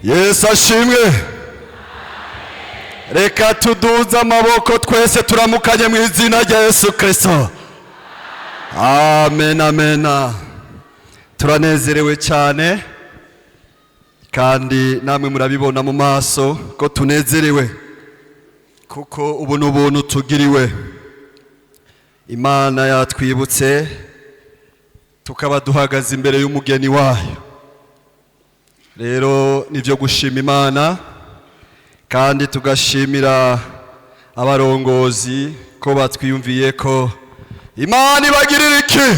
Yesu ashimwe. Reka tuduze amaboko twese turamukanye mu izina rya Yesu Kristo. Amen, amen. Turanezerewe cyane kandi namwe murabibona mu maso ko tunezerewe, kuko ubu ni ubuntu tugiriwe. Imana yatwibutse tukaba duhagaze imbere y'umugeni wayo. Rero nibyo gushima Imana kandi tugashimira abarongozi ko batwiyumviye ko Imana ibagirira iki?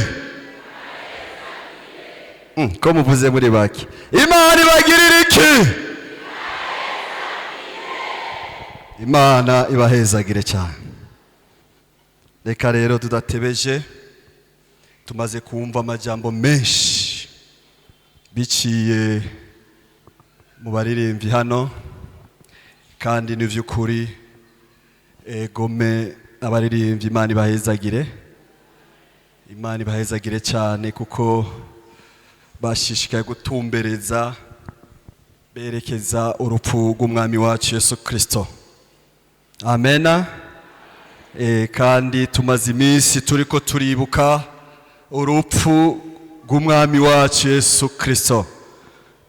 Ko muvuze muri bake. Imana ibagirira iki? Imana ibahezagire cyane. Reka rero tudatebeje, tumaze kumva amajambo menshi biciye mu baririmbyi hano, kandi ni vy'ukuri egome abaririmbyi Imana ibahezagire. Imana ibahezagire cyane kuko bashishikaye gutumbereza berekeza urupfu rw'umwami wacu Yesu Kristo. Amena. Kandi tumaze iminsi turiko turibuka urupfu rw'umwami wacu Yesu Kristo,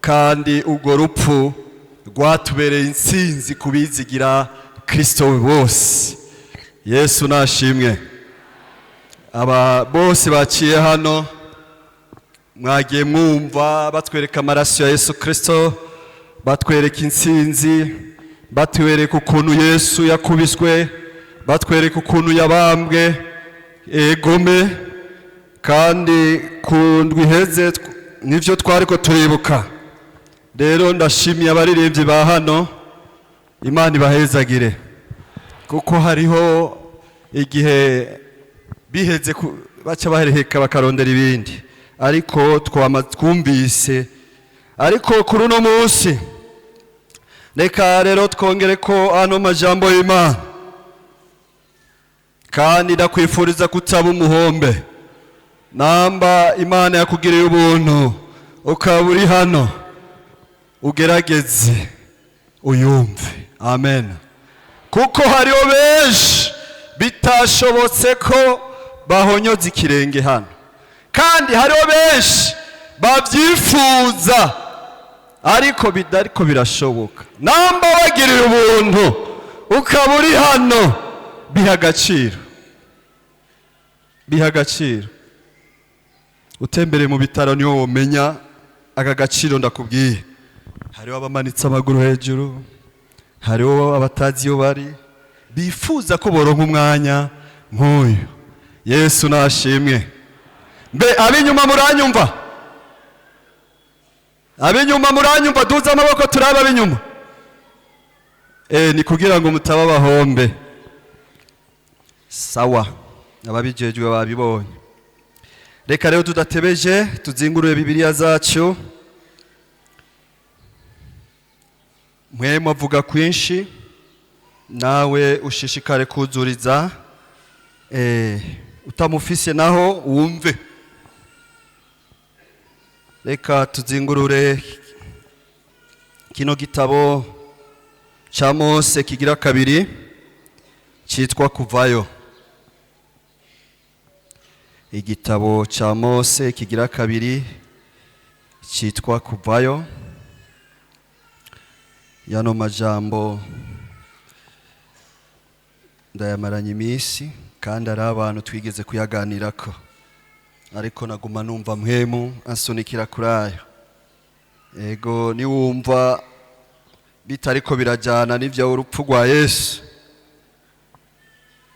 kandi urwo rupfu rwatubereye intsinzi kubizigira Kristo bose. Yesu nashimwe. Aba bose baciye hano mwagiye mwumva batwereka amaraso ya Yesu Kristo, batwereka intsinzi, batwereka ukuntu Yesu yakubiswe, batwereka ukuntu yabambwe egome, kandi ku ndwi iheze nivyo twariko turibuka. Rero ndashimiye abaririmbyi ba hano, Imana ibahezagire, kuko hariho igihe biheze baca bahereheka bakarondera ibindi, ariko twumvise. Ariko kuri uno munsi reka rero twongere ko ano majambo y'Imana, kandi ndakwifuriza kutaba umuhombe. Namba Imana yakugiriye ubuntu ukaba uri hano, ugerageze uyumve. Amen. Kuko hariho benshi bitashobotse ko bahonyoza ikirenge hano, kandi hariho benshi babyifuza ariko bidariko birashoboka. Namba bagiriye ubuntu ukaba uri hano, biha agaciro, biha agaciro. Utembereye mu bitaro niwo womenya aka gaciro ndakubwiye. Hariho abamanitse amaguru hejuru, hariho abatazi iyo bari, bifuza ko boronka umwanya nk'uyu. Yesu nashimwe. Mbe abinyuma muranyumva? Abinyuma muranyumva? Duze amaboko turaba abinyuma. Ni kugira ngo mutaba abahombe. Sawa, ababijejwe babibonye. Reka rero tudatebeje tuzingurure Bibiliya zacu. Mwemu avuga kwinshi, nawe ushishikare kuzuriza. Utamufise naho wumve. Reka tuzingurure kino gitabo ca Mose kigira kabiri citwa Kuvayo. Igitabo ca Mose kigira kabiri citwa Kuvayo. Yano majambo ndayamaranye iminsi, kandi ari abantu twigeze kuyaganirako, ariko naguma numva mpwemu ansunikira kuri ayo. Ego niwumva bitariko birajyana n'ivyo urupfu rwa Yesu,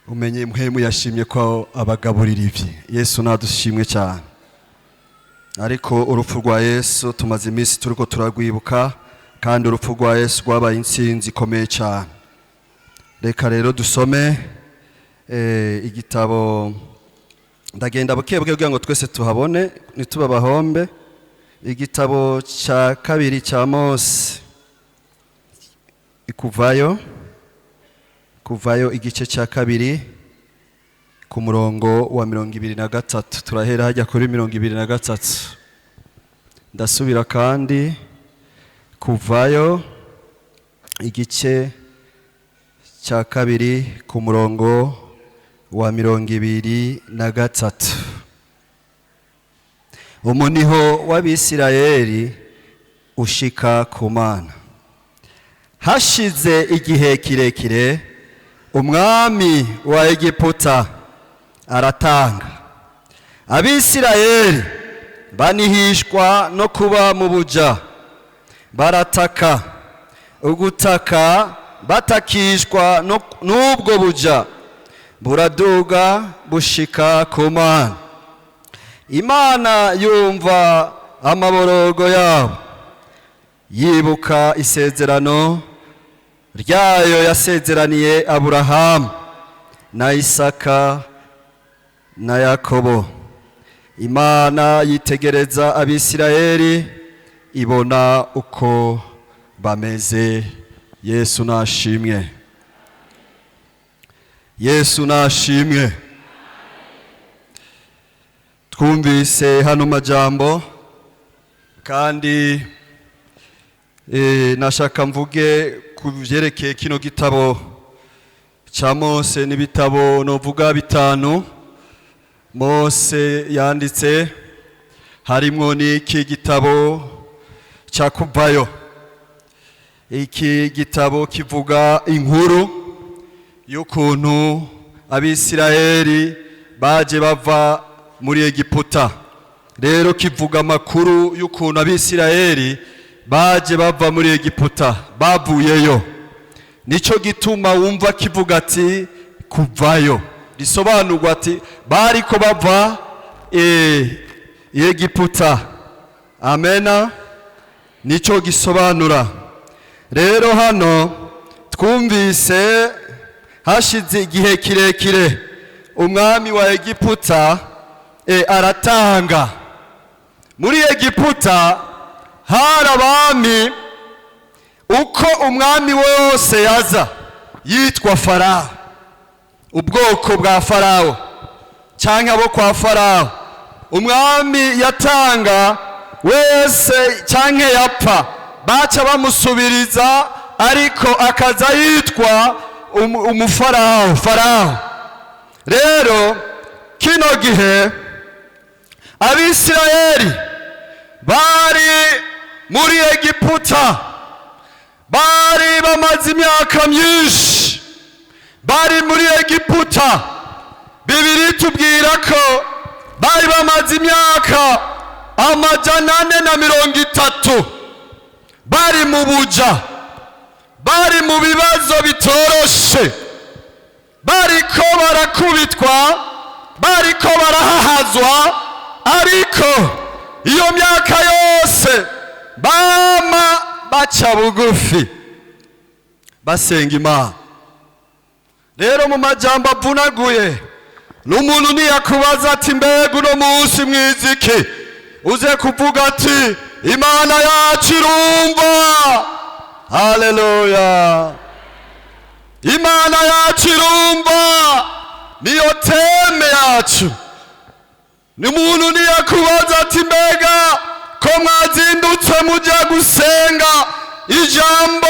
umenye mpwemu yashimye ko abagaburira ivye. Yesu nadushimwe cyane. Ariko urupfu rwa Yesu tumaze iminsi turiko turagwibuka, kandi urupfu rwa Yesu rwabaye intsinzi ikomeye cyane. Reka rero dusome igitabo. Ndagenda buke buke kugira ngo twese tuhabone ntituba abahombe. Igitabo cya kabiri cya Mose, Kuvayo, Kuvayo igice cya kabiri ku murongo wa 23. Turahera hajya kuri 23. Ndasubira kandi Kuvayo igice cya 2 ku murongo wa 23. Umuniho w'Abisirayeli ushika ku Mana. Hashize igihe kirekire, umwami wa Egiputa aratanga. Abisirayeli banihishwa no kuba mu buja, barataka ugutaka, batakishwa n'ubwo buja, buraduga bushika ku Mana. Imana yumva amaborogo yabo, yibuka isezerano ryayo yasezeraniye Aburahamu na Isaka na Yakobo. Imana yitegereza Abisirayeli, ibona uko bameze. Yesu nashimwe, Yesu nashimwe. Twumvise hano majambo, kandi nashaka mvuge ku vyerekeye kino gitabo ca Mose n'ibitabo novuga 5 Mose yanditse, harimwo n'iki gitabo ca Kuvayo. Iki gitabo kivuga inkuru y'ukuntu Abisirayeli baje bava muri Egiputa. Rero kivuga amakuru y'ukuntu Abisirayeli baje bava muri Egiputa, bavuyeyo. Nico gituma wumva kivuga ati kuvayo, risobanurwa ati bariko bava Egiputa. Amena, nico gisobanura. Rero hano twumvise hashize igihe kirekire, umwami wa Egiputa aratanga. Muri Egiputa hari abami, uko umwami wose yaza yitwa Farawo, ubwoko bwa Farawo cyangwa abo kwa Farawo. Umwami yatanga wese cyangwa yapfa, baca bamusubiriza, ariko akaza yitwa umufarawo, Farawo. Rero kino gihe Abisirayeli bari muri Egiputa, bari bamaze imyaka myinshi bari muri Egiputa. Bibiri tubwira ko bari bamaze imyaka 430 bari mu buja, bari mu bibazo bitoroshe, bariko barakubitwa, bariko barahahazwa. Ariko iyo myaka yose bama baca bugufi basenga Imana. Rero mu majambo avunaguye, n'umuntu niyakubaza ati mbega uno munsi mwiziki, uze kuvuga ati Imana yacu irumva. Haleluya, Imana yacu irumva, niyo teme yacu. N'umuntu niyakubaza ati mbega ko mwazindutse mujya gusenga, ijambo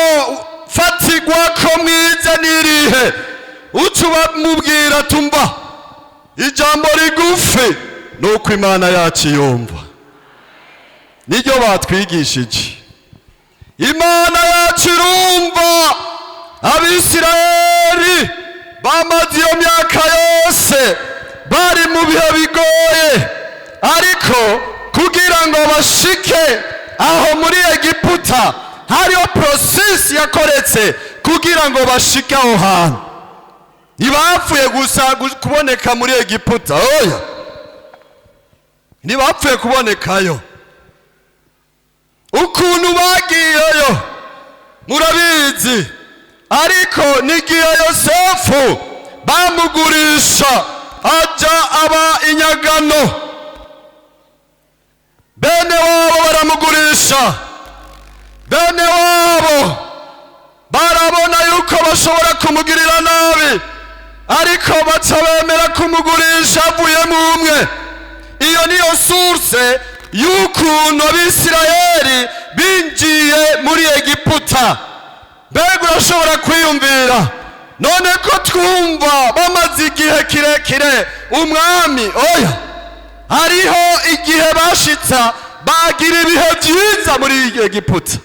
fatigwa ko mwize nirihe? Uca ubamubwira tumva ijambo rigufi nuko Imana yacu yumva. Niryo batwigishije. Imana yacu irumva. Abisirayeli bamaze iyo myaka yose bari mu bihe bigoye, ariko kugira ngo bashike aho muri Egiputa hariho process yakoretse kugira ngo bashike aho hantu. Ntibapfuye gusa kuboneka muri Egiputa, oya, ntibapfuye kubonekayo. Ukuntu bagiyeyo murabizi, ariko n'igihe Yosefu bamugurisha aja aba inyagano, bene wabo baramugurisha, bene wabo barabona yuko bashobora kumugirira nabi, ariko baca bemera kumugurisha avuyemo umwe. Iyo niyo source y'ukuntu Abisirayeli Binjiye muri Egiputa, mbega urashobora kwiyumvira none ko twumva bamaze igihe kirekire umwami? Oya, hariho igihe bashitsa bagira ibihe byiza muri Egiputa,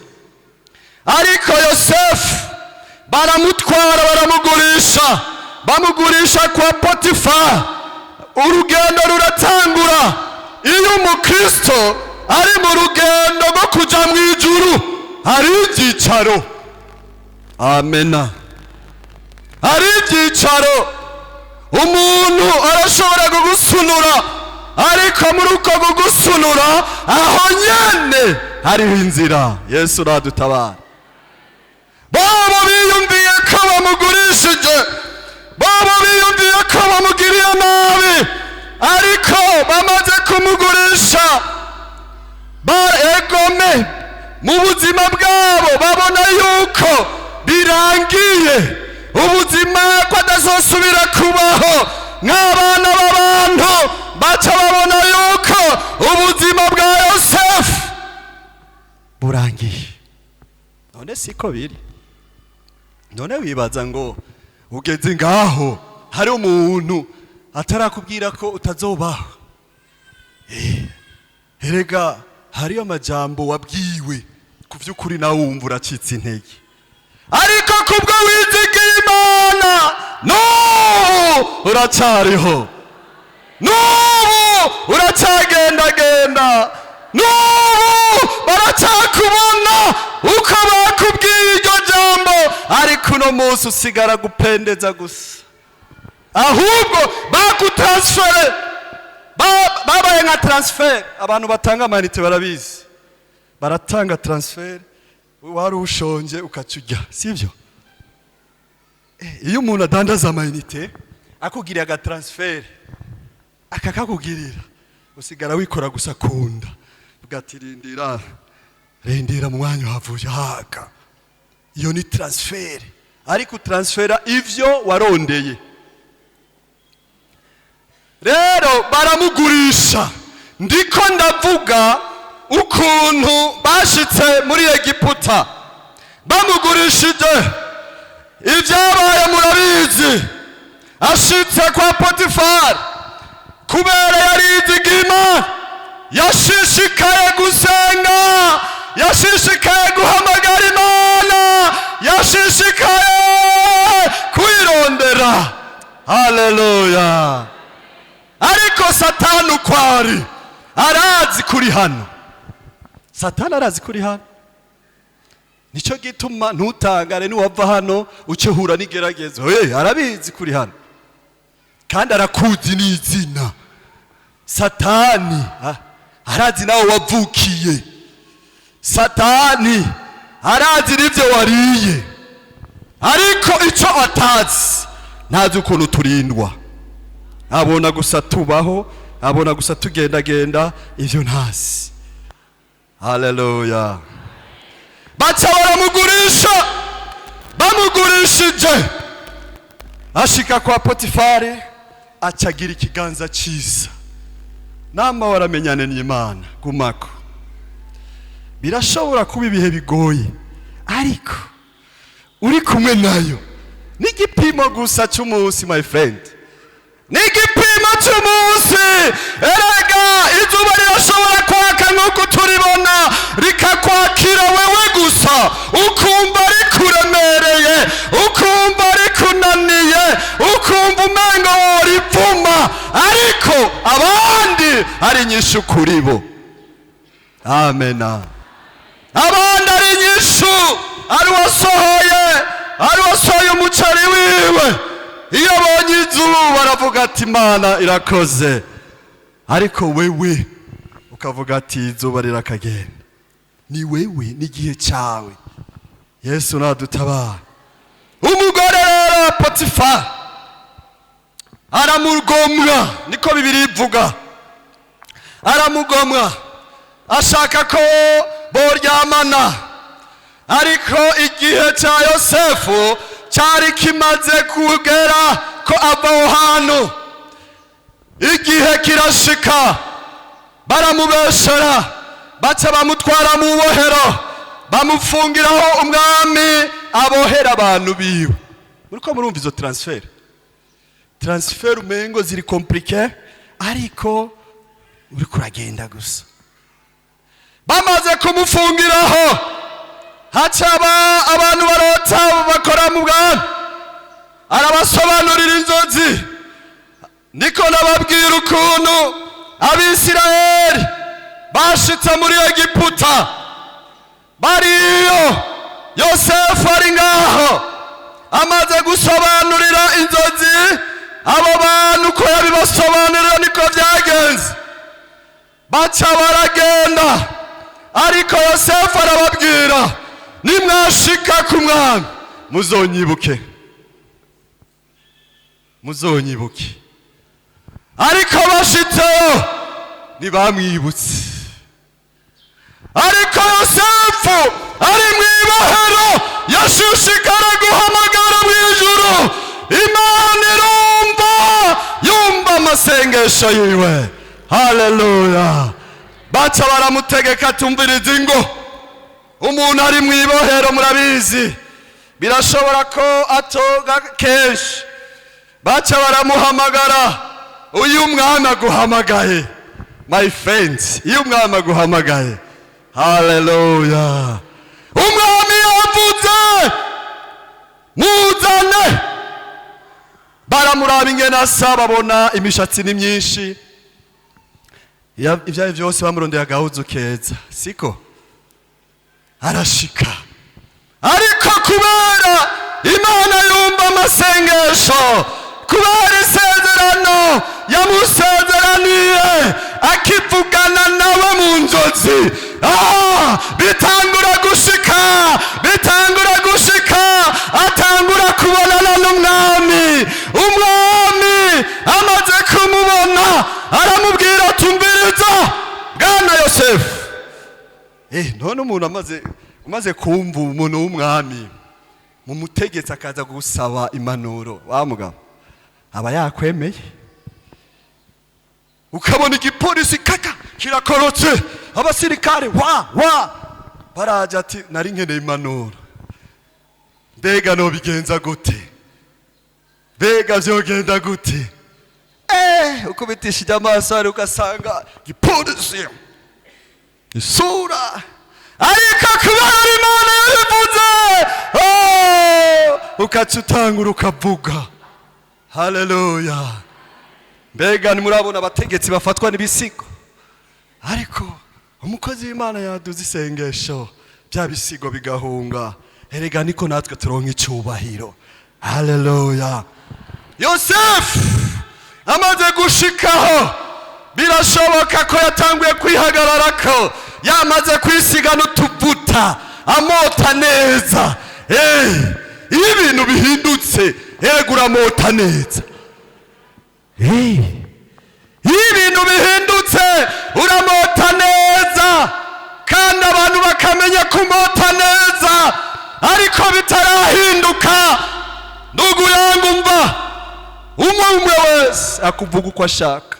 ariko Yosefu baramutwara, baramugurisha, bamugurisha kwa Potifa. Urugendo ruratangura. Iyo umukristo ari mu rugendo rwo kuja mu ijuru, hari ibyicaro. Amena. Hari ibyicaro. Umuntu arashobora kugusunura, ariko muri uko kugusunura aho nyene hariho inzira. Yesu uradutabara. Baba biyumviye ko bamugurishije, baba biyumviye ko bamugiriye nabi, ariko bamaze kumugurisha egome mu buzima bwabo babona yuko birangiye, ubuzima ko adazosubira kubaho nk'abana b'abantu. Baca babona yuko ubuzima bwa Yosefu burangiye. None siko biri? None wibaza ngo ugeze ngaho hari umuntu atarakubwira ko utazobaho? Erega hariyo amajambo wabwiwe ku by'ukuri nawe wumva uracitse intege, ariko kubwo wizigiye Imana n'ubu uracyariho, n'ubu uracyagendagenda, n'ubu baracyakubona uko bakubwiye iryo jambo. Ariko uno munsi usigara gupendeza gusa, ahubwo bagutransfere, babaye nka transfert. Abantu batanga amanite barabizi, baratanga transfert. Wari ushonje ukaca urya, sibyo? Iyo umuntu adandaza amayinite akugiriye agatransfert, akakakugirira, usigara wikora gusa kunda, ugati: "Rindira, rindira mu mwanya havuye haga." Iyo ni transfert, ariko transfera ivyo warondeye. Rero baramugurisha. Ndiko ndavuga ukuntu bashitse muri Egiputa bamugurishije. Ibyabaye murabizi. Ashitse kwa Potifari, kubera yarizigiye Imana, yashishikaye gusenga, yashishikaye guhamagara Imana, yashishikaye kwirondera. Haleluya! Ariko Satani uko ari, arazi kuri hano. Satani arazi kuri hano. Nicyo gituma ntutangare niwava hano uce hura n'igeragezo. Hey, arabizi kuri hano kandi arakuzi n'izina. Satani arazi nawe wavukiye. Satani arazi n'ibyo wariye, ariko icyo atazi, ntazi ukuntu turindwa. Abona gusa tubaho, abona gusa tugendagenda, ibyo ntazi. Haleluya! Baca baramugurisha. Bamugurishije, ashika kwa Potifari, acagira ikiganza cyiza. Nama waramenyane n'Imana, gumako. Birashobora kuba ibihe bigoye, ariko uri kumwe nayo n'igipimo gusa cy'umunsi, my friend, n'igipimo cy'umunsi. Erega izuba rirashobora kwaka nk'uko turibona, rikakwakira wewe gusa, ukumva rikuremereye, ukumva rikunaniye, ukumva umengo ripfuma, ariko abandi ari inyishu kuri bo. Amena. Abandi ari inyishu. Ari wasohoye, ari wasohoye umuceri wiwe, iyo abonye izuba aravuga ati: "Imana irakoze." Ariko wewe ukavuga ati: "Izuba rirakagenda." Ni wewe n'igihe cyawe. Yesu nadutabara. Umugore rero Potifa aramugomwa, niko Bibiri ivuga. Aramugomwa, ashaka ko boryamana, ariko igihe cya Yosefu cyari kimaze kugera ko ava aho hantu. Igihe kirashika, baramubeshera, baramubeshera. Baca bamutwara mu bohero, bamufungiraho umwami abohera abantu biwe. Muriko murumva izo transfert umengo ziri compliqué, ariko uriko uragenda gusa. Bamaze kumufungiraho, hacaba abantu barota bakora mu bwami, arabasobanurira inzozi. Niko nababwira ukuntu Abisirayeli bashitse muri Egiputa, bariyo Yosefu ari ngaho, amaze gusobanurira inzozi abo bantu. Uko yabibasobanurira niko byagenze. Baca baragenda, ariko Yosefu arababwira: "Nimwashika ku mwami, muzonyibuke, muzonyibuke." Ariko bashitseyo ntibamwibutse. Ariko Yosefu ari mu ibohero, yashishikara guhamagara mu ijuru. Imana irumva, yumva amasengesho yiwe. Haleluya! Baca baramutegeka: "Tumviriza ingo." Umuntu ari mu ibohero, murabizi, birashobora ko atoga kenshi. Baca baramuhamagara. Uyu mwami aguhamagaye, my friends, iyo umwami aguhamagaye, haleluya! Umwami yavuze: "Muzane." Baramuraba ingene asa, babona imishatsi ni myinshi. Ibyo ari byose bamurondeye agahuzu keza, siko arashika. Ariko kubera Imana yumva amasengesho, kubera isezerano yamusezeraniye akivugana nawe mu nzozi, bitangura gushika, bitangura gushika, atangura kubonana n'umwami. Umwami amaze kumubona aramubwira: "Tumviriza, bwana Yosefu." None umuntu umaze kumva umuntu w'umwami mu mutegetsi akaza gusaba impanuro, wa mugabo aba yakwemeye. Ukabona igipolisi kaka kirakorotse, abasirikare wa wa baraje, ati: "Nari nkeneye impanuro, mbega nobigenza gute? Mbega vyogenda gute?" Ukubitishije amaso hari ugasanga igipolisi isura, ariko kubera Imana yabivuze, oh, ukaca utangura ukavuga. Haleluya! Mbega ntimurabona abategetsi bafatwa n'ibisigo? Ariko umukozi w'Imana yaduze isengesho, bya bisigo bigahunga. Erega niko natwe turonka icyubahiro. Haleluya! Yosefu amaze gushikaho, birashoboka ko yatanguye kwihagarara, ko yamaze kwisiga n'utuvuta, amota neza. Iyo ibintu bihindutse, erega uramota neza. Iyo ibintu bihindutse uramota neza, kandi abantu bakamenya kumota neza. Ariko bitarahinduka, ndugu yangu, mva, umwe umwe wese akuvuga uko ashaka.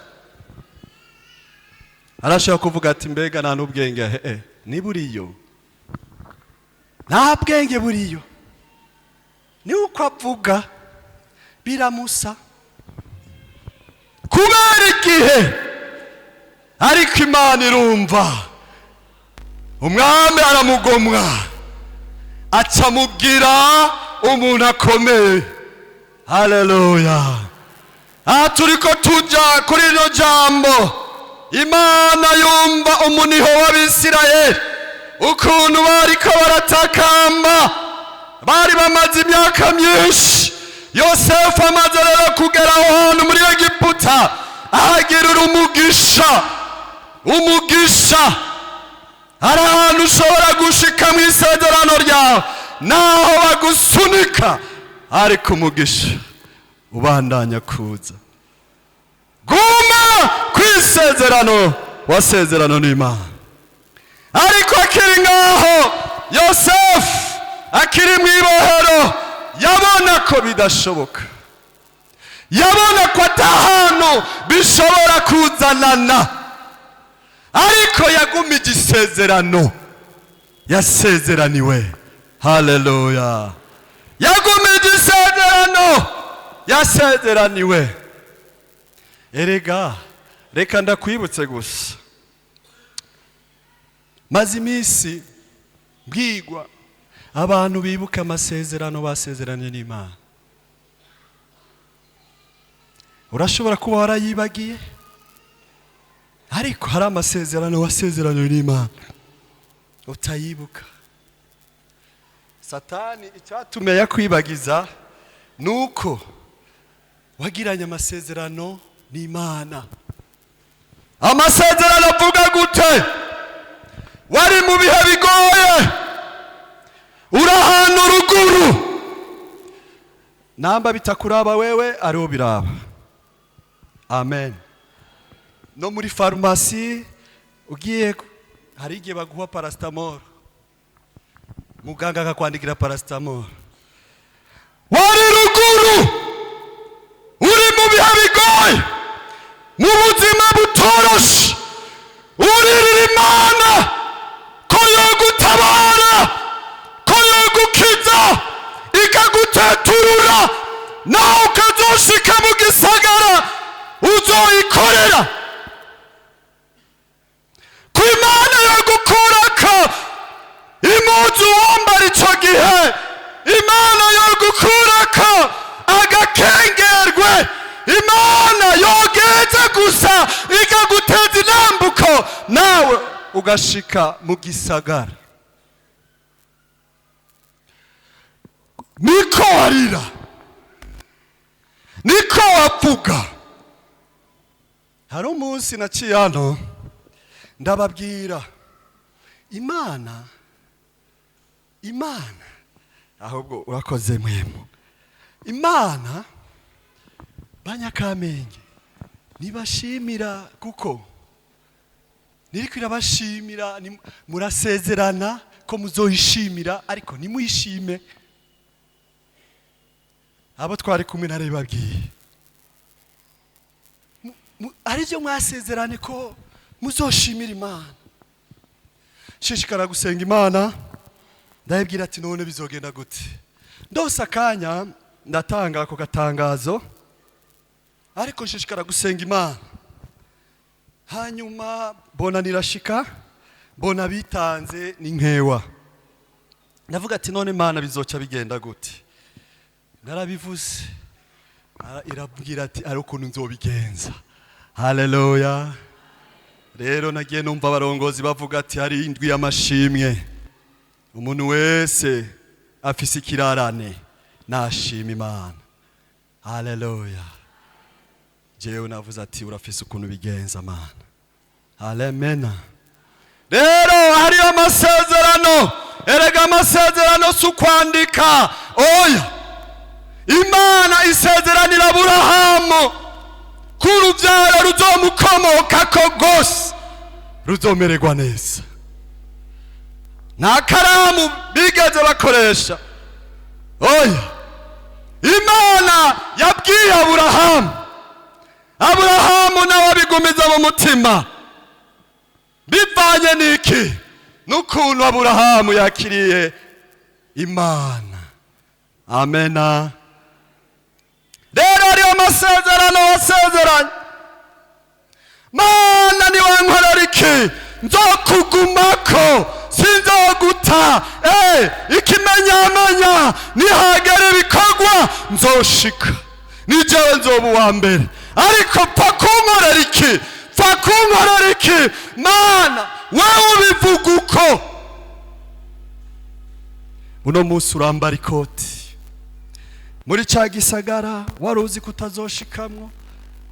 Arashobora kuvuga ati: "Mbega nta n'ubwenge?" Niba uriyo nta bwenge buriyo, ni uko avuga biramusa kubera igihe. Ariko Imana irumva. Umwami aramugomwa, acamubwira umuntu akomeye. Haleluya! Aha turiko tuja kuri rino jambo: Imana yumva umuniho w'Abisirayeli, ukuntu bariko baratakamba. Bari bamaze imyaka myinshi. Yosefu amaze rero kugera aho hantu muri Egiputa, ahagirira umugisha. Umugisha, hari ahantu ushobora gushika mu isezerano ryawe, naho bagusunika, ariko umugisha ubandanya kuza. Guma ku isezerano wasezerano n'Imana. Ariko akiri ngaho, Yosefu akiri mu ibohero, yabona ko bidashoboka, yabona ko atahantu bishobora kuzanana. Ariko yagumije isezerano yasezeraniwe. Haleluya! Yagumije isezerano yasezeraniwe. Erega reka ndakwibutse gusa, maze iminsi mbwigwa abantu bibuka amasezerano basezeranye n'Imana. Urashobora kuba warayibagiye, ariko hari amasezerano wasezeranye n'Imana utayibuka. Satani icyatumye yakwibagiza nuko wagiranye amasezerano n'Imana. Amasezerano avuga gute? Wari mu bihe bigoye, uri ahantu ruguru, namba bitakuraba wewe ariho biraba. Amen. No muri farumasi ugiye, hari igihe baguha paracetamol, muganga akakwandikira paracetamol. Wari ruguru, uri mu bihe bigoye, mu buzima butoroshe, uririra Imana ko yogutabara, ko yogukiza, ikaguteturura, nawe ukazoshika mu gisagara uzoyikorera. Ku Imana yogukurako impuzu wambara ico gihe, Imana yogukurako agakengerwe, Imana yogeze gusa ikaguteza inambuko, nawe ugashika mu gisagara. Niko warira, niko wavuga. Hari umunsi naciye hano ndababwira Imana, Imana ahubwo urakoze mwemu. Imana Banyakamenge nibashimira, kuko niriko irabashimira. Murasezerana ko muzoyishimira, ariko nimuyishime. Abo twari kumwe narabibabwiye, aribyo mwasezerane ko muzoshimira Imana. Shishikara gusenga Imana, ndayibwira ati none bizogenda gute? Ndose akanya ndatanga ako gatangazo, ariko nshishikara gusenga Imana. Hanyuma mbona nirashika, mbona bitanze ni nkewa. Ndavuga ati none Imana bizoca bigenda gute? Narabivuze, irabwira ati ari ukuntu nzobigenza. Haleluya! Rero nagiye numva abarongozi bavuga ati hari indwi y'amashimwe, umuntu wese afise ikirarane nashima Imana. Haleluya! Jewe navuze ati urafise ukuntu bigenza Mana. Alemena. Rero hari amasezerano. Erega amasezerano si ukwandika, oya. Imana isezeranira Aburahamu ko urubyaro ruzomukomokako rwose ruzomererwa neza. Nta karamu bigeze bakoresha, oya. Imana yabwiye Aburahamu, Aburahamu nawe abigumiza mu mutima. Bivanye n'iki? N'ukuntu Aburahamu yakiriye Imana. Amena. Rero ariyo masezerano wasezeranye, Mana niwankorera iki nzokugumako, sinzoguta. Ikimenyamenya nihagera ibikorwa nzoshika, ni jewe nzoba uwa mbere. Ariko pfa kunkorera iki, pfa kunkorera iki Mana, wewe ubivuga uko. Uno munsi urambara ikoti muri ca gisagara wari uzi ko utazoshikamwo,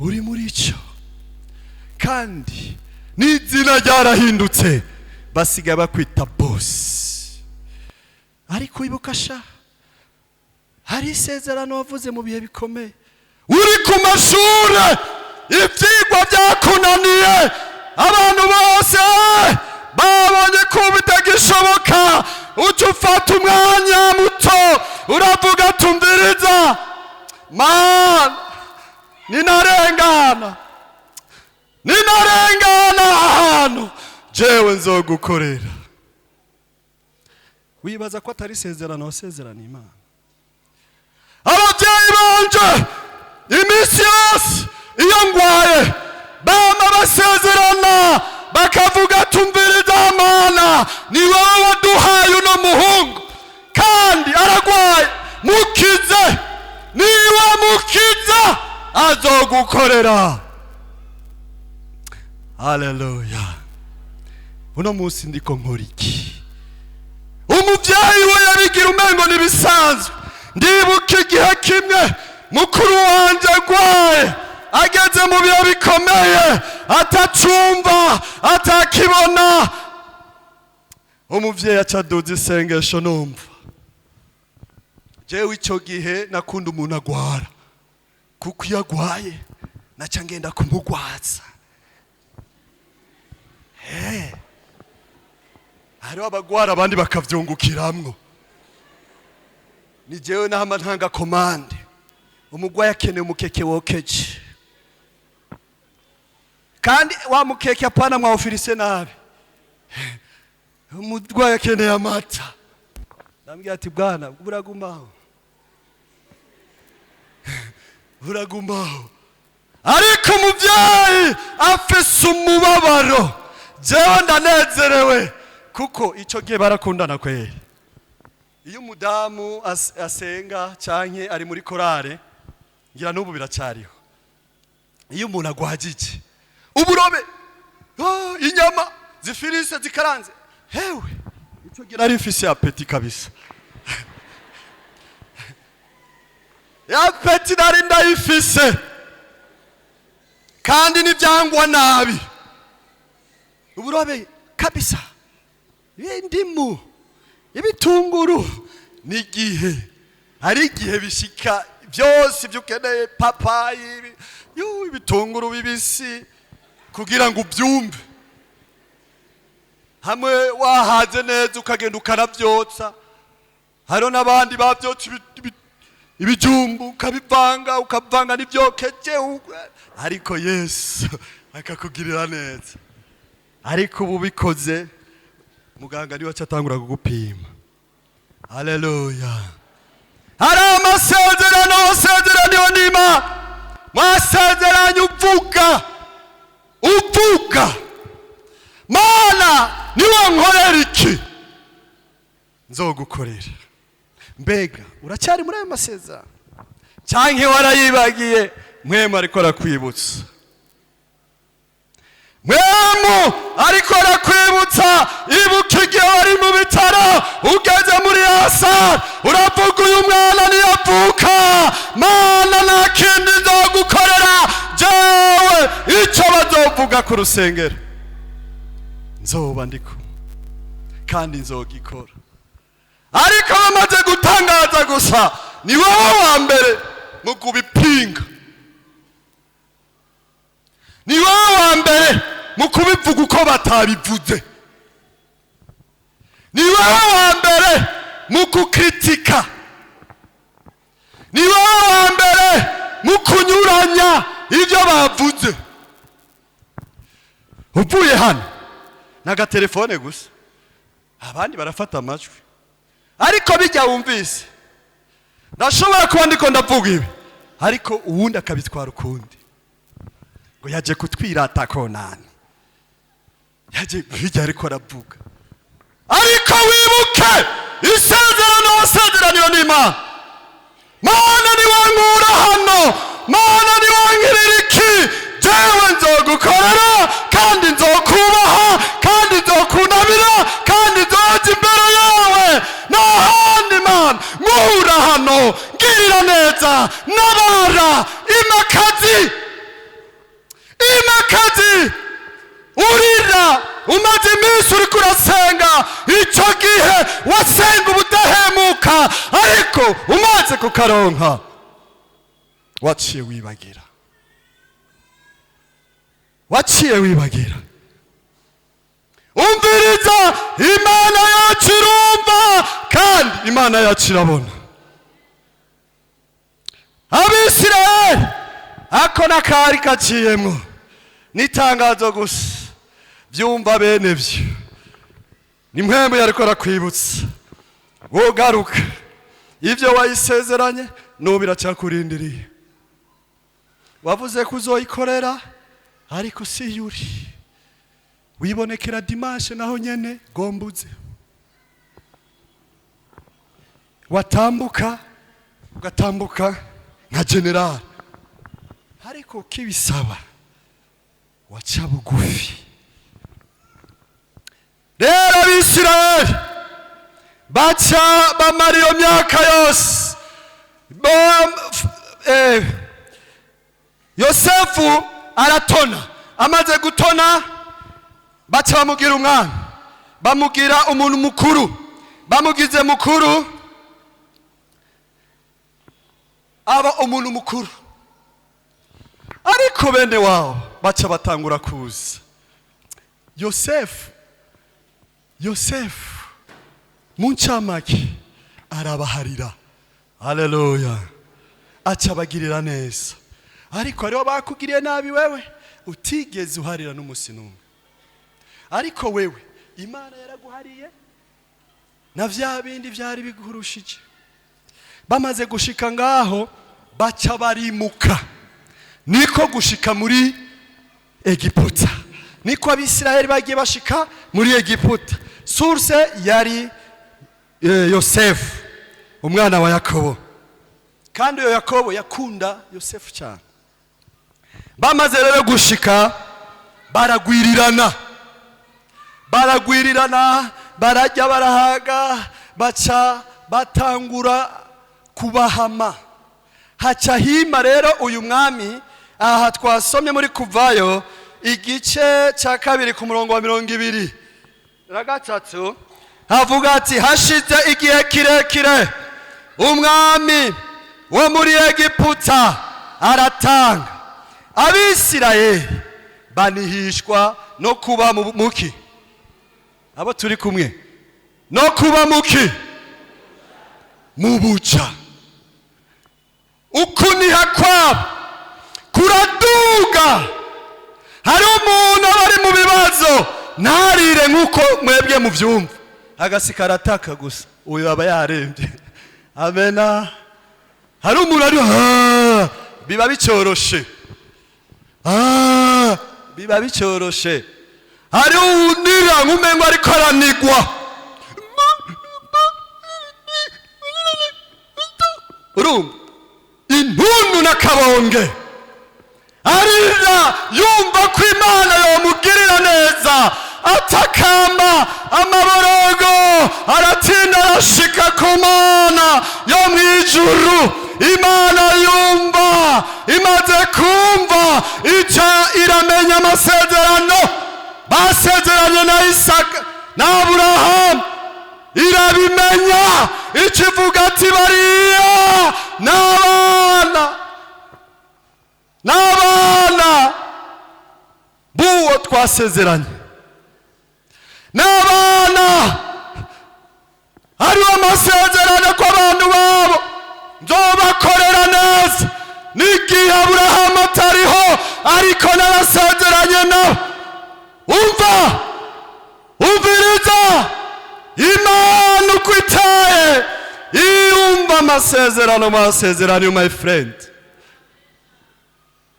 uri muri ico, kandi n'izina ryarahindutse, basigaye bakwita bosi. Ariko ibuka sha, hari isezerano wavuze mu bihe bikomeye, uri ku mashure, ivyigwa byakunaniye, abantu bose babonye ko bitagishoboka, uca ufata umwanya muto uravuga tumviriza Mana, ninarengana Ninarengana ahantu, jewe nzogukorera. Wibaza ko atari isezerano wasezerana Imana? Ababyeyi banje iminsi yose iyo ngwaye bama basezerana, bakavuga: "Tumviriza Mana, ni wowe waduhaye uno muhungu kandi aragwaye, mukize. Niba mukiza azogukorera." Haleluya! Uno munsi ndiko nkora iki? Umubyeyi we yabigira umengo ntibisanzwe. Ndibuka igihe kimwe mukuru wanjye agwaye, ageze mu bihe bikomeye, atacumva, atakibona. Umubyeyi aca aduza isengesho. Numva jewe icyo gihe nakunda umuntu agwara, kuko iyo agwaye naca ngenda kumugwaza. Hariho abagwara abandi bakavyungukiramwo. Ni jewe nahama ntanga commande: umugwayi akeneye umukeke wokeje, kandi wa mukeke apana mwawufirise nabi. Umugwayi akeneye amata. Ndambwira ati: "Bwana, buragumaho, buragumaho." Ariko umubyeyi afise umubabaro, jewe ndanezerewe, kuko icyo gihe barakundana kweri. Iyo umudamu asenga canke ari muri korale, ngira n'ubu biracariho, iyo umuntu agwajije, uburobe, inyama zifirise zikaranze, hewe, icyo gihe nari mfise appétit kabisa. Appétit nari ndayifise, kandi n'ibyangwa nabi, uburobe kabisa, indimu, ibitunguru, n'igihe hari igihe bishika byose ibyo ukeneye, papayi, ibitunguru bibisi, kugira ngo ubyumve hamwe wahaze neza, ukagenda ukanabyotsa. Hariho n'abandi babyotsa ibijumbu, ukabivanga, ukavanga n'ibyokeje, ariko Yesu akakugirira neza. Ariko ubu bikoze, muganga niwe aca atangura kugupima. Haleluya! Hari amasezerano wasezeraniwe n'Imana, mwasezeranye uvuga uvuga: "Mana, niwe nkorera iki nzogukorera." Mbega uracyari muri ayo masezerano cyangwa warayibagiye? Mwemu ariko arakwibutsa, Mwemu ariko arakwibutsa. Ibuka igihe wari mu bitaro, ugeze muri yasa, uravuga: "Uyu mwana niyavuka, Mana, nta kindi nzogukorera. Jewe icyo bazovuga ku rusengero nzoba ndiko kandi nzogikora." Ariko bamaze gutangaza gusa, ni wowe wa mbere mu kubipinga, ni wowe wa mbere mu kubivuga uko batabivuze, ni wowe wa mbere mu kukritika, ni wowe wa mbere mu kunyuranya ibyo bavuze. Uvuye hano n'agatelefone gusa, abandi barafata amajwi, ariko bijya wumvise, ndashobora kuba ndiko ndavuga ibi, ariko uwundi akabitwara ukundi, ngo yaje kutwirata konani, yaje bijya ariko aravuga. Ariko wibuke isezerano wasezeraniwe n'Imana: "Mana, niwankura hano, Mana, niwankirira iki, jewe nzogukorera, kandi nzokubaha, kandi nzokunamira, kandi nzoja imbere yawe n'ahandi. Mana, nkura hano, ngirira neza, nabara imakazi." Imakazi urira, umaze iminsi uriko urasenga. Icyo gihe wasenga ubudahemuka, ariko umaze kukaronka waciye wibagira, waciye wibagira. Umviriza, Imana yacu irumva kandi Imana yacu irabona. Abisirayeli ako n'akari gaciyemo. N'itangazo gusa byumva bene byo. Ni mpembe yariko arakwibutsa, wogaruka ibyo wayisezeranye n'ubu biracyakurindiriye. Wavuze ko uzoyikorera, ariko si yuri wibonekera dimanche, naho nyene gombuze watambuka, ugatambuka nka general, ariko kibisaba waca bugufi. Rero Abisirayeli baca bamara iyo myaka yose. Yosefu aratona. Amaze gutona, baca bamugira umwami, bamugira umuntu mukuru. Bamugize mukuru, aba umuntu mukuru, ariko bene wabo baca batangura kuza. Yosefu, Yosefu mu ncamake arabaharira. Haleluya! Aca abagirira neza, ariko hariho bakugiriye nabi, wewe utigeze uharira n'umusi n'umwe. Ariko wewe Imana yaraguhariye na vya bindi vyari bigurushije. Bamaze gushika ngaho, baca barimuka, niko gushika muri Egiputa. Niko Abisirayeli bagiye bashika muri Egiputa. Source yari Yosefu, umwana wa Yakobo, kandi uyo Yakobo yakunda Yosefu cyane. Bamaze rero gushika, baragwirirana, baragwirirana, barajya, barahaga, baca batangura kubahama. Haca hima rero uyu mwami. Aha twasomye muri Kuvayo igice cya 2 ku murongo wa 23, havuga ati: "Hashize igihe kirekire, umwami wo muri Egiputa aratanga, Abisirayeli banihishwa no kuba mu muki." Abo turi kumwe? No kuba muki? Mu buja. Ukuniha kwabo kuraduga. Hari umuntu aba ari mu bibazo, ntarire nk'uko mwebwe mubyumva, agasikara ataka gusa. Uyu aba yarembye. Amena. Hari umuntu ari "Ah!" biba bicoroshe. Ah! Biba bicoroshe. Hari uwunira nk'umengo ariko aranigwa. Urumva intuntu n'akabonge, arira yumva ko Imana yomugirira neza, atakamba amaborogo, aratinda arashika ku Mana yo mu ijuru. Imana yumva. Imaze kumva, ica iramenya amasezerano basezeranye na Isaka na Aburahamu. Irabimenya, ikivuga ati: "Bariya n'abana, n'abana b'uwo twasezeranye, n'abana hariho amasezerano ko abantu babo nzobakorera neza n'igihe Aburahamu atariho, ariko narasezeranye nabo." Umva, umviriza, Imana uko itaye iyumva amasezerano masezerano. My friend,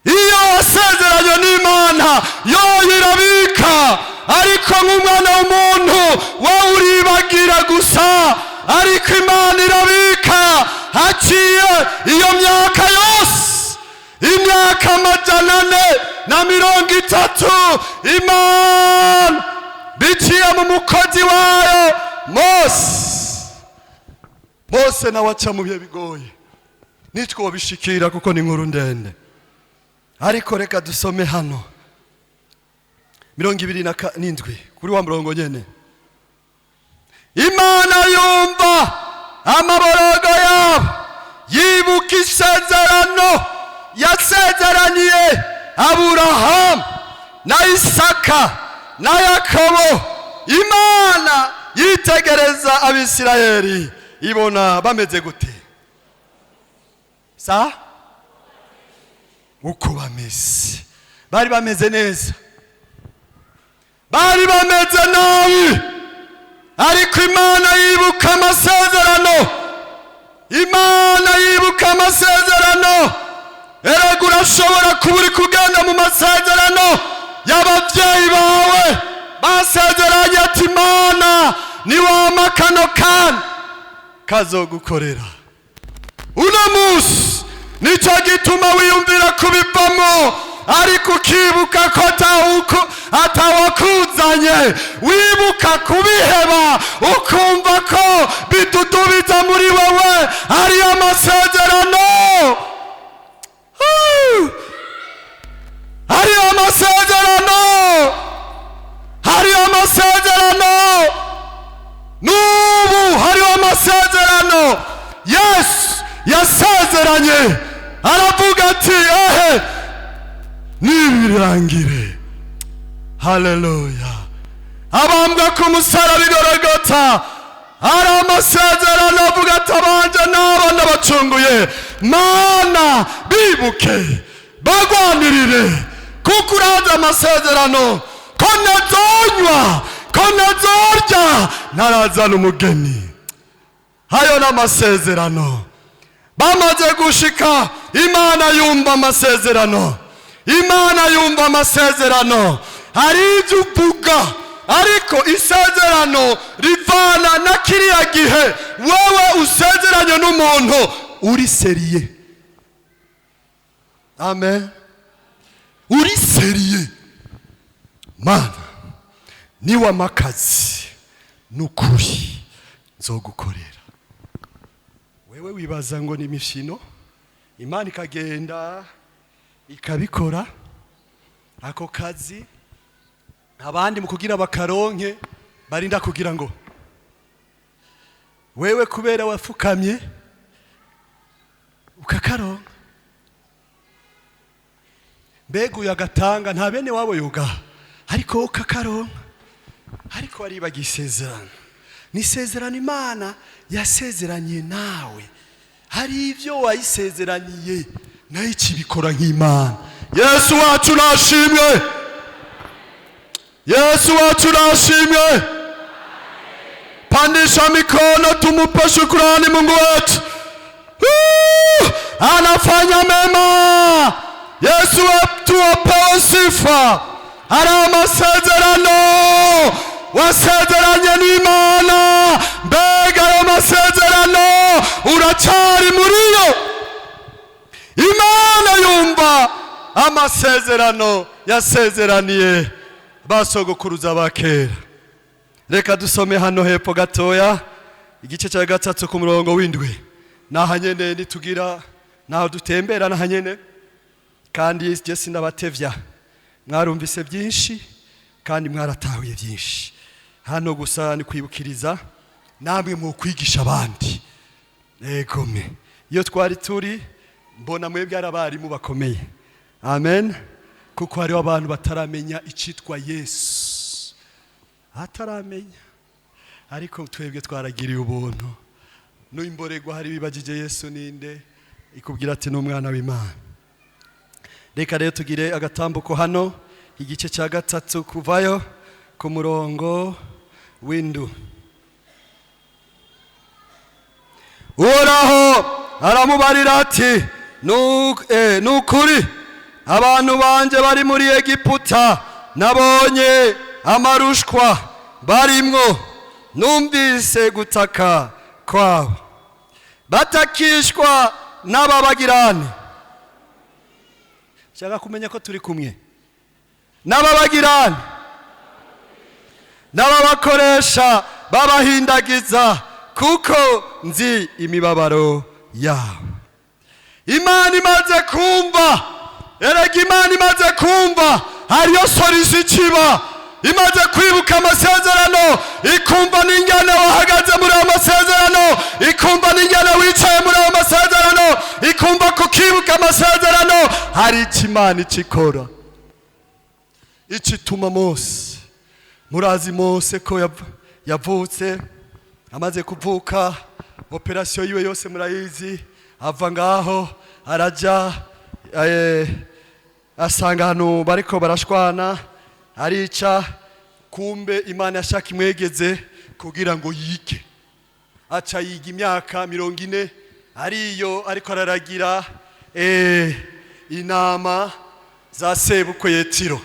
iyo wasezeranye n'Imana, yo irabika, ariko nk'umwana w'umuntu wowe uribagira gusa, ariko Imana irabika. Haciye iyo myaka yose, imyaka 430, Imana biciye mu mukozi wayo Mose. Mose nawe aca mu bihe bigoye. Nitwobishikira kuko ni inkuru ndende, ariko reka dusome hano 27 kuri wa murongo nyene. Imana yumva amaborogo yabo, yibuka isezerano yasezeraniye Aburahamu na Isaka na Yakobo. Imana yitegereza Abisirayeli, ibona bameze gute? Sa uko bameze. Bari bameze neza, bari bameze nabi, ariko Imana yibuka amasezerano. Imana yibuka amasezerano. Erega urashobora kuba uri kugenda mu masezerano y'ababyeyi bawe basezeranye ati: "Imana niwama kano kana kazogukorera." Uno munsi nicyo gituma wiyumvira kubivamo, ariko ukibuka ko atawakuzanye. Wibuka kubiheba, ukumva ko bidudubiza muri wowe. Ariyo amasezerano, ariyo amasezerano, hariyo amasezerano. N'ubu hariho amasezerano Yesu yasezeranye, aravuga ati: "Ehe, nibirangire." Haleluya! Abambwa ku musaraba i Gorogota, hari amasezerano avuga ati: "Abanje n'aba ndabacunguye. Mana, bibuke, bagwanirire, kuko urazi amasezerano ko ntazonywa, ko ntazorya ntarazana umugeni." Hayo n'amasezerano bamaze gushika, Imana yumva amasezerano. Imana yumva amasezerano. Hari ibyo uvuga, ariko isezerano rivana na kiriya gihe wowe usezeranye n'umuntu uri sérieux. Amen. Uri sérieux: "Mana, niwampa akazi, n'ukuri nzogukorera." Wewe wibaza ngo ni imikino, Imana ikagenda ikabikora. Ako kazi abandi mu kugira bakaronke barinda kugira ngo wewe kubera wafukamye ukakaronka. Mbega uyu agatanga nta bene wabo yoga, ariko wowe ukakaronka. Ariko waribagiye isezerano. Ni isezerano Imana yasezeranye nawe. Hari ibyo wayisezeraniye, nayo ikibikora nk'Imana. Yesu wacu nashimwe! Yesu wacu nashimwe! Pandisha mikono, tumupe shukrani Mungu wetu. Woo! Anafanya mema. Yesu wetu apewe sifa. Hari amasezerano wasezeranye n'Imana. Mbega ayo masezerano uracyari muri yo? Imana yumva amasezerano yasezeraniye basogokuruza ba kera. Reka dusome hano hepfo gatoya, igice cya 3 ku murongo w'7. Naha nyene nitugira naho dutembera, naha nyene. Kandi je sinabatevya, mwarumvise byinshi kandi mwaratahuye byinshi. Hano gusa ni kwibukiriza namwe mu kwigisha abandi. Egome, iyo twari turi mbona mwebwe ari abarimu bakomeye. Amen. Kuko hariho abantu bataramenya icitwa Yesu, ataramenya, ariko twebwe twaragiriye ubuntu. N'imboregwa hari bibagije Yesu ninde, ikubwira ati: "Ni umwana w'Imana." Reka rero tugire agatambuko hano, igice cya 3, kuvayo ku murongo w'7. Uhoraho aramubarira ati: "Ni ukuri abantu banje bari muri Egiputa, nabonye amarushwa barimwo, numvise gutaka kwabo batakishwa n'ababagirane." Shaka kumenya ko turi kumwe n'ababagirane n'ababakoresha babahindagiza, kuko nzi imibabaro yabo. Imana imaze kumva, erega Imana imaze kumva, hariyo solution ikiba. Imaze kwibuka amasezerano, ikumva n'ingene wahagaze muri ayo masezerano, ikumva n'ingene wicaye muri ayo masezerano, ikumva kukibuka amasezerano, hari icyo Imana ikikora, icituma Mose. Murazi Mose ko yavutse, amaze kuvuka, opération yiwe yose murayizi. Ava ngaho araja Asanga ahantu bariko barashwana, arica. Kumbe Imana yashaka imwegeze kugira ngo yige. Aca yiga imyaka 40 ariyo ariko araragira intama za sebukwe Yetiro.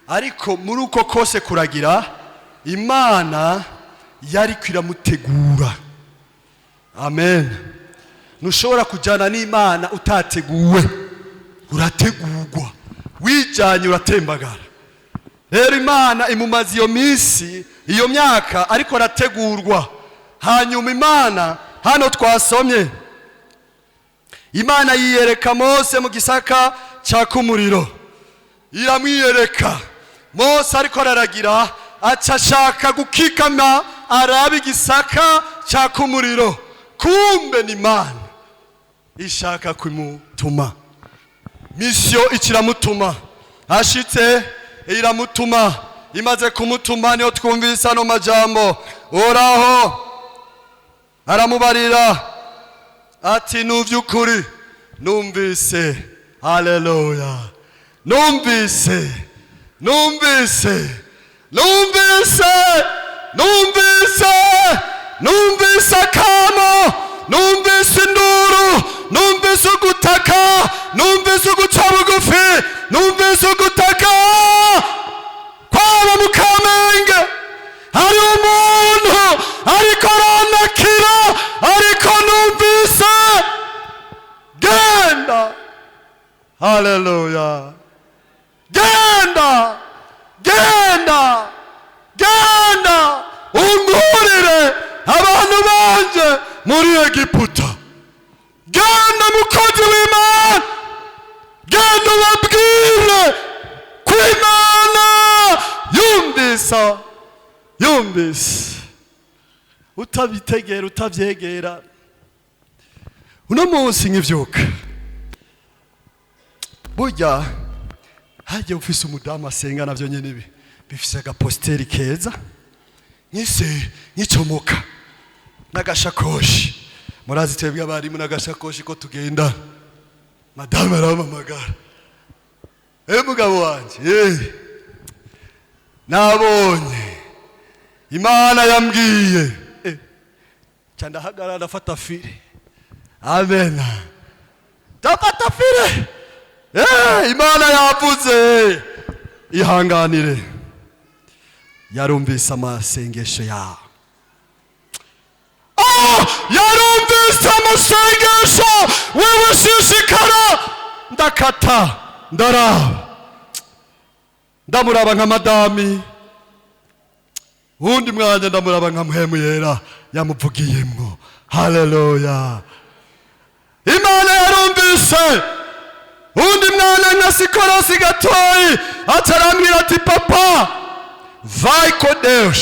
Ariko muri uko kose kuragira, Imana yari iramutegura. Amen. Ntushobora kujyana n'Imana utateguwe. Urategurwa. Wijyanye uratembagara. Rero Imana imumaze iyo minsi, iyo myaka, ariko arategurwa. Hanyuma Imana, hano twasomye, Imana yiyereka Mose mu gisaka cyaka umuriro, iramwiyereka. Mose ariko araragira, aca ashaka gukikama araba igisaka cyaka umuriro. Kumbe ni Imana ishaka kumutuma mission. Ikiramutuma, ashitse iramutuma. Imaze kumutuma, niyo twumvise ano majambo. Uhoraho aramubarira ati: "Nuvyukuri numvise." Haleluya! Numvise, numvise, numvise, numvise, numvise akamo, numvise induru, numvise ugutaka, numvise uguca bugufi, numvise ugutaka kwaba mu Kamenge. Hari umuntu ariko aranakira, ariko numvise. Genda. Haleluya! Genda, genda, genda unkurire abantu banje muri Egiputa. Genda, mukozi w'Imana, genda ubabwire ko Imana yumvise. Yumvise. Utabitegera, utabyegera. Uno munsi nkivyuka, burya hagiye ufise umudamu asenga, navyo nyene bifise agapositeri keza. Nkise nkicomoka n'agashakoshi, murazi twebwe abarimu n'agashakoshi ko tugenda. Madamu arampamagara: "Eh, mugabo wanje, eh, nabonye Imana yambwiye." Eh, ca ndahagarara, ndafata fire. Amen. Ndafata fire. Eh, Imana yavuze, ihanganire, yarumvise amasengesho yawe. Ah, yarumvise amasengesho. Wewe shishikara. Ndakata, ndaraba, ndamuraba nka madami, uwundi mwanya ndamuraba nka Mpwemu Yera yamuvugiyemwo. Haleluya! Imana yarumvise. Uwundi mwana nka sikorosi gatoyi atarambwira ati: "Papa, vai com Deus."